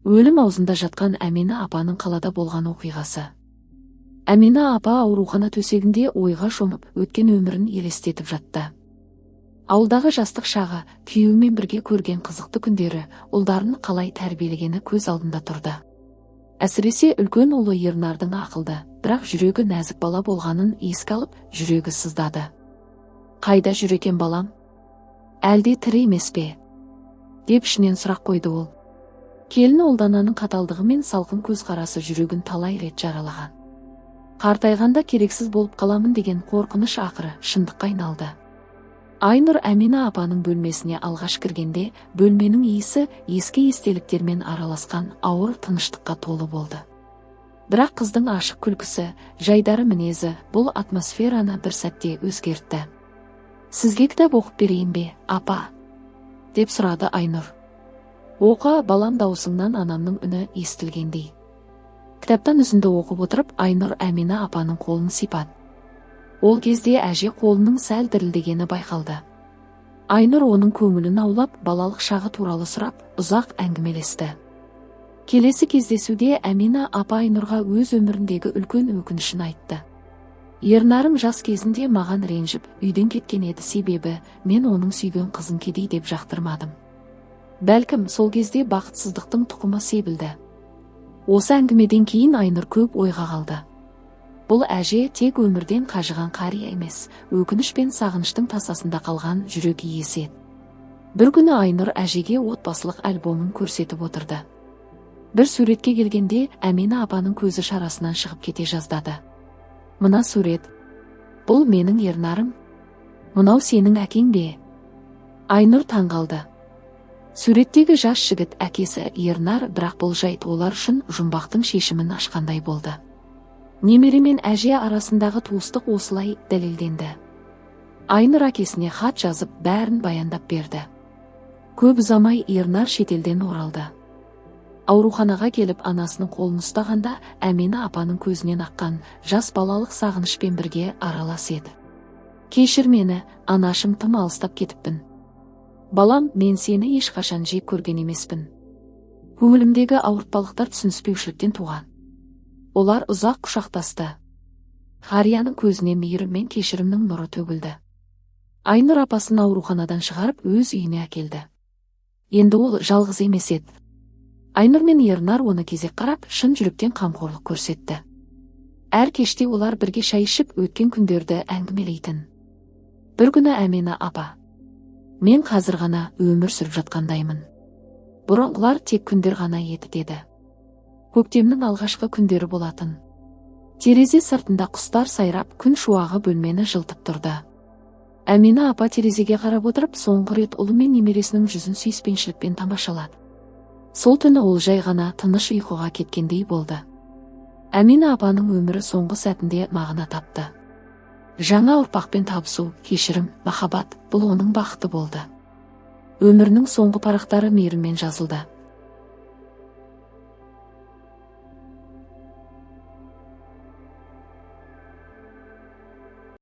Өлім аузында жатқан Әмина апаның қалада болған оқиғасы. Әмина апа аурухана төсегінде ойға шомып, өткен өмірін елестетіп жатты. Ауылдағы жастық шағы, күйеуімен бірге көрген қызықты күндері, ұлдарын қалай тәрбиелегені көз алдында тұрды. Әсіресе үлкен ұлы Ернардың ақылды, бірақ жүрегі нәзік бала болғанын еске алып, жүрегі сыздады. Қайда жүр екен балам? Әлде тірі емес пе? Деп ішінен сұрақ қойды ол. Келіні Ұлдананың қаталдығы мен салқын көзқарасы жүрегін талай рет жаралаған. Қартайғанда керексіз болып қаламын деген қорқыныш ақыры шындыққа айналды. Айнұр Әмина апаның бөлмесіне алғаш кіргенде, бөлменің иісі ескі естеліктермен араласқан ауыр тыныштыққа толы болды. Бірақ қыздың ашық күлкісі, жайдары мінезі бұл атмосфераны бір сәтте өзгертті. Сізге кітап оқып берейін бе, апа? Деп сұрады Айнұр. Оқы, балам, даусыңнан анамның үні естілгендей. Кітаптан үзінді оқып отырып, Айнұр Әмина апаның қолын сипады. Ол кезде әже қолының сәл дірілдегені байқалды. Айнұр оның көңілін аулап, балалық шағы туралы сұрап, ұзақ әңгімелесті. Келесі кездесуде Әмина апа Айнұрға өз өміріндегі үлкен өкінішін айтты. Ернарым жас кезінде маған ренжіп, үйден кеткен еді, себебі мен оның сүйген қызын кедей деп жақтырмадым. Бәлкім, сол кезде бақытсыздықтың тұқымы себілді. Осы әңгімеден кейін Айнұр көп ойға қалды. Бұл әже тек өмірден қажыған қария емес, өкініш пен сағыныштың тасасында қалған жүрек иесі еді. Бір күні Айнұр әжеге отбасылық альбомын көрсетіп отырды. Бір суретке келгенде Әмина апаның көзі шарасынан шығып кете жаздады. Мына сурет. Бұл менің Ернарым. Мынау сенің әкең бе? Айнұр таңғалды. Суреттегі жас жігіт әкесі Ернар, бірақ бұл жайт олар үшін жұмбақтың шешімін ашқандай болды. Немере мен әже арасындағы туыстық осылай дәлелденді. Айнұр әкесіне хат жазып, бәрін баяндап берді. Көп ұзамай Ернар шетелден оралды. Ауруханаға келіп анасының қолын ұстағанда Әмина апаның көзінен аққан жас балалық сағынышпен бірге аралас еді. Кешір мені, анашым, тым алыстап кетіппін. Балам, мен сені ешқашан жек көрген емеспін. Көңілімдегі ауыртпалықтар түсініспеушіліктен туған. Олар ұзақ құшақтасты. Қарияның көзіне мейірім мен кешірімнің нұры төгілді. Айнұр апасын ауруханадан шығарып, өз үйіне әкелді. Енді ол жалғыз емес еді. Айнұр мен Ернар оны кезек қарап, шын жүректен қамқорлық көрсетті. Әр кеште олар бірге шай ішіп, өткен күндерді әңгімелейтін. Бір күні Әмина апа: «Мен қазір ғана өмір сүріп жатқандаймын. Бұрынғылар тек күндер ғана еді», деді. Көктемнің алғашқы күндері болатын. Терезе сыртында құстар сайрап, күн шуағы бөлмені жылтып тұрды. Әмина апа терезеге қарап отырып, соңғы рет ұлы мен немересінің жүзін сүйіспеншілікпен тамашалады. Сол түні ол жай ғана тыныш ұйқыға кеткендей болды. Әмина апаның өмірі соңғы сәтінде мағына тапты. Жаңа ұрпақпен табысу, кешірім, махаббат, бұл оның бақыты болды. Өмірінің соңғы парақтары мейіріммен жазылды.